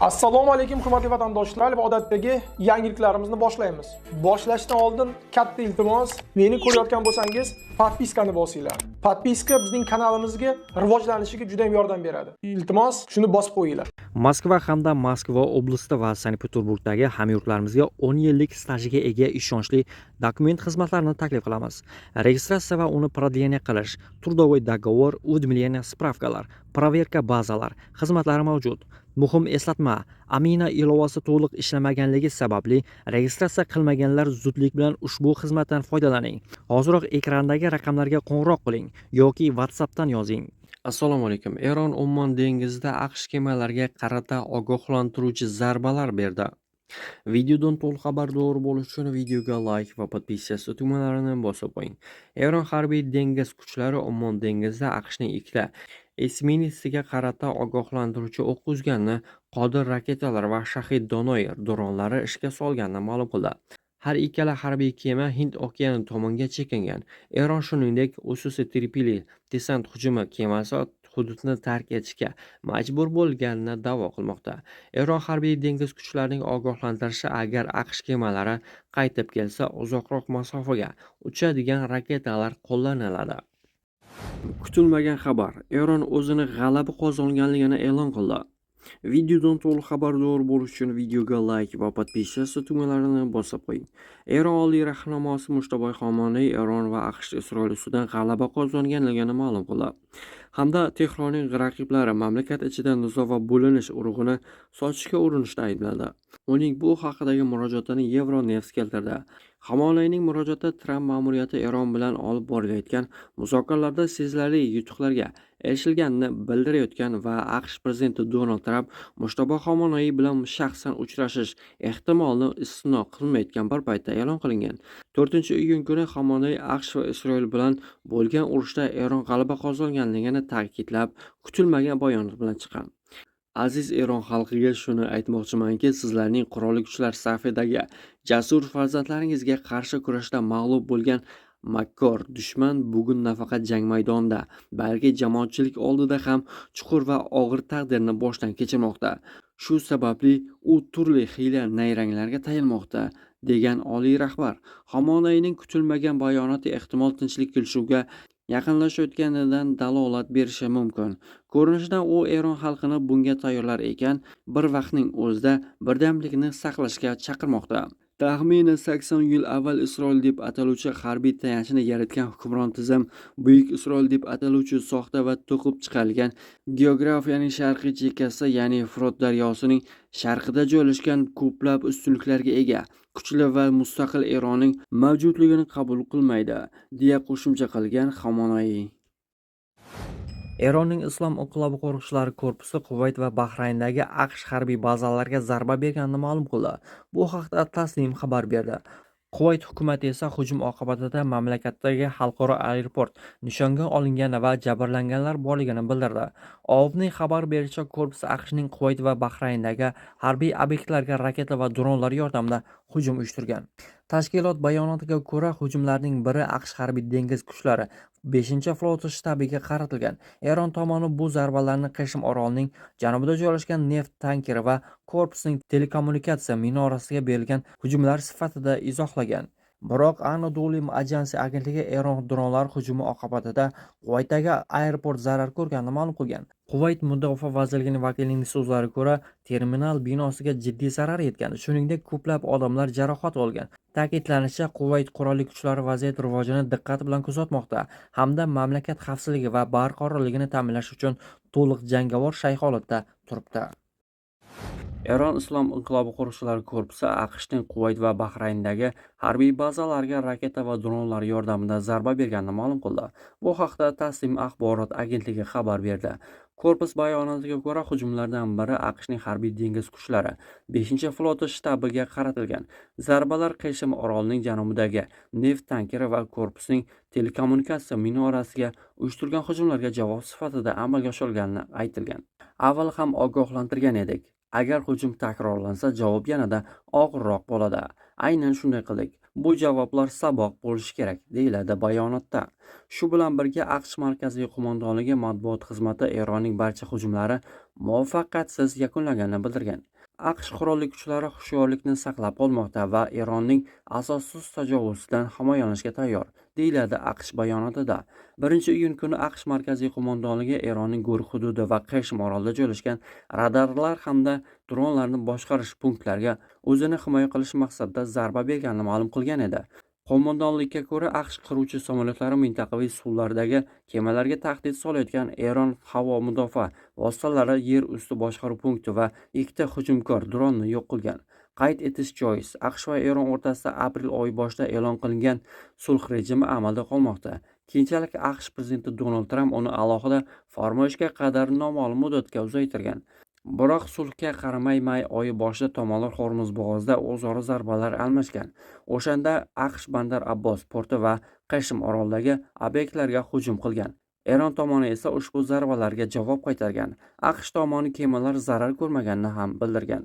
Assalomu alaykum, hurmatli vatandoshlar, va odatdagi yangiliklarimizni boshlaymiz. Boshlashdan oldin katta iltimos, meni ko'rayotgan bo'lsangiz, подписка ni bosinglar. Подписка bizning kanalimizga rivojlanishiga juda ham yordam beradi. Iltimos, shuni bosib qo'yinglar. Moskva hamda Moskva oblasti va Sankt-Peterburgdagi hamyurtlarimizga 10 yillik stajiga ega ishonchli dokument xizmatlarini taklif qilamiz. Registratsiya va uni продление qilish, трудовой договор, уведомление, справка lar, проверка bazalar xizmatlari mavjud. Muhim eslatma: Amina ilovasi to'liq ishlamaganligi sababli registratsiya qilmaganlar zudlik bilan ushbu xizmatdan foydalaning. Hoziroq ekrandagi raqamlarga qo'ng'iroq qiling yoki WhatsAppdan yozing. Assalomu alaykum. Eron Ummon dengizida AQSh kemalariga qarata ogohlantiruvchi zarbalar berdi. Videodan to'liq xabardor bo'lish uchun videoga like va подписаться tugmalarini bosib qo'ying. Eron harbiy dengiz kuchlari Ummon dengizida AQShning ikkita esminetsiga qarata ogohlantiruvchi o'q uzganni Qodir raketalar va Shahid Donoy dronlari ishga solganini ma'lum qildi. Har ikkala harbiy kema Hind okeani tomonga chekingan. Eron, shuningdek, USS Tripoli desant hujumi kemasi hududni tark etishga majbur bo'lganini da'vo qilmoqda. Eron harbiy dengiz kuchlarining ogohlantirishi, agar AQSh kemalari qaytib kelsa, uzoqroq masofaga uchadigan raketalar qo'llaniladi. Kutilmagan xabar: Eron o'zini g'alaba qozonganligini e'lon qildi. Videodan to'liq xabardor bo'lish uchun videoga like va подписаться tugmalarini bosib qo'ying. Eron oliy rahnamosi Mujtabo Xomaney Eron va AQSh Isroil ustidan g'alaba qozonganligini ma'lum qildi hamda Tehronning raqiblari mamlakat ichida nizo va bo'linish urug'ini sochishga urinishda aybladi. Uning bu haqidagi murojaatini Euronews keltirdi. Xomaneyning murojaati Tramp ma'muriyati Eron bilan olib borilayotgan muzokaralarda sezilarli yutuqlarga erishilganini bildirayotgan va AQSh prezidenti Donald Tramp Mujtabo Xomaney bilan shaxsan uchrashish ehtimolini istisno qilmayotgan bir paytda e'lon qilingan. 4-iyun kuni Xomaney AQSh va Isroil bilan bo'lgan urushda Eron g'alaba qozonganligini ta'kidlab, kutilmagan bayonot bilan chiqqan. Aziz Eron xalqiga shuni aytmoqchimanki, sizlarning qurolli kuchlar safidagi jasur farzandlaringizga qarshi kurashda mag'lub bo'lgan makkor dushman bugun nafaqat jang maydonida, balki jamoatchilik oldida ham chuqur va og'ir taqdirni boshdan kechirmoqda. Shu sababli u turli hiyla nayranglarga tayanmoqda, degan oliy rahbar. Xomaneyning kutilmagan bayonoti ehtimol tinchlik kelishuviga yaqinlashayotganidan dalolat berishi mumkin. Ko'rinishidan, u Eron xalqini bunga tayyorlar ekan, bir vaqtning o'zida birdamlikni saqlashga chaqirmoqda. Taxminan 80 yil avval Isroil deb ataluvchi harbiy tayanchni yaratgan hukmron tizim Buyuk Isroil deb ataluvchi soxta va to'qib chiqarilgan geografiyaning sharqiy chekkasi, ya'ni Frot daryosining sharqida joylashgan ko'plab ustunliklarga ega kuchli va mustaqil Eronning mavjudligini qabul qilmaydi, deya qo'shimcha qilgan Xomaney. Eronning Islom inqilobi qo'riqchilari korpusi Quvayt va Bahrayndagi AQSh harbiy bazalariga zarba berganini ma'lum qildi. Bu haqda Tasnim xabar berdi. Quvayt hukumati esa hujum oqibatida mamlakatdagi xalqaro aeroport nishonga olingani va jabrlanganlar borligini bildirdi. OAVning xabar berishicha, korpus AQShning Quvayt va Bahrayndagi harbiy obyektlarga raketa va dronlar yordamida hujum uyushtirgan. Tashkilot bayonotiga ko'ra, hujumlarning biri AQSh harbiy dengiz kuchlari 5-floti shtabiga qaratilgan. Eron tomoni bu zarbalarni Qishm orolining janubida joylashgan neft tankeri va korpusning telekommunikatsiya minorasiga berilgan hujumlar sifatida izohlagan. Biroq Anadolu Ajansi agentligi Eron dronlar hujumi oqibatida Quvaytdagi aeroport zarar ko'rganini ma'lum qilgan. Quvayt mudofaa vazirligining vakilining so'zlariga ko'ra, terminal binosiga jiddiy zarar yetgan, shuningdek, ko'plab odamlar jarohat olgan. Ta'kidlanishicha, Quvayt qurolli kuchlari vaziyat rivojini diqqat bilan kuzatmoqda hamda mamlakat xavfsizligi va barqarorligini ta'minlash uchun to'liq jangovar shay holatda turibdi. Eron Islom inqilobi qo'riqchilari korpusi AQShning Quvayt va Bahrayndagi harbiy bazalariga raketa va dronlar yordamida zarba berganini ma'lum qildi. Bu haqda Tasnim axborot agentligi xabar berdi. Korpus bayonotiga ko'ra, hujumlardan biri AQShning harbiy dengiz kuchlari 5-floti shtabiga qaratilgan. Zarbalar Qishm orolining janubidagi neft tankeri va korpusning telekommunikatsiya minorasiga uyushtirilgan hujumlarga javob sifatida amalga oshirilgani aytilgan. Avval ham ogohlantirgan edik. Agar hujum takrorlansa, javob yanada og'irroq bo'ladi. Aynan shunday qildik. Bu javoblar saboq bo'lishi kerak, deyiladi bayonotda. Shu bilan birga AQSh Markaziy qo'mondonligi matbuot xizmati Eronning barcha hujumlari muvaffaqiyatsiz yakunlanganini bildirgan. AQSh qurolli kuchlari hushyorlikni saqlab qolmoqda va Eronning asossiz tajovuzidan himoyalanishga tayyor, deyiladi AQSh bayonotida. 1-iyun kuni AQSh Markaziy qo'mondonligi Eronning Gurk hududi va Qeshm orolida joylashgan radarlar hamda dronlarni boshqarish punktlariga o'zini himoya qilish maqsadida zarba berganini ma'lum qilgan edi. Qo'mondonlikka ko'ra, AQSh qiruvchi samolyotlari mintaqaviy suvlardagi kemalarga tahdid solayotgan Eron havo mudofaa vositalari yer usti boshqaruv punkti va ikkita hujumkor dronni yo'q qilgan. Qayd etish joiz, AQSh va Eron o'rtasida aprel oyi boshida e'lon qilingan sulh rejimi amalda qolmoqda. Keyinchalik AQSh prezidenti Donald Tramp uni alohida farmoyishga qadar noma'lum muddatga uzaytirgan. Biroq sulhga qaramay may oyi boshida tomonlar Hormuz bo'g'ozida o'zaro zarbalar almashgan. O'shanda AQSh Bandar Abbos porti va Qeshm orolidagi obyektlarga hujum qilgan. Eron tomoni esa ushbu zarbalarga javob qaytargan. AQSh tomoni kemalar zarar ko'rmaganini ham bildirgan.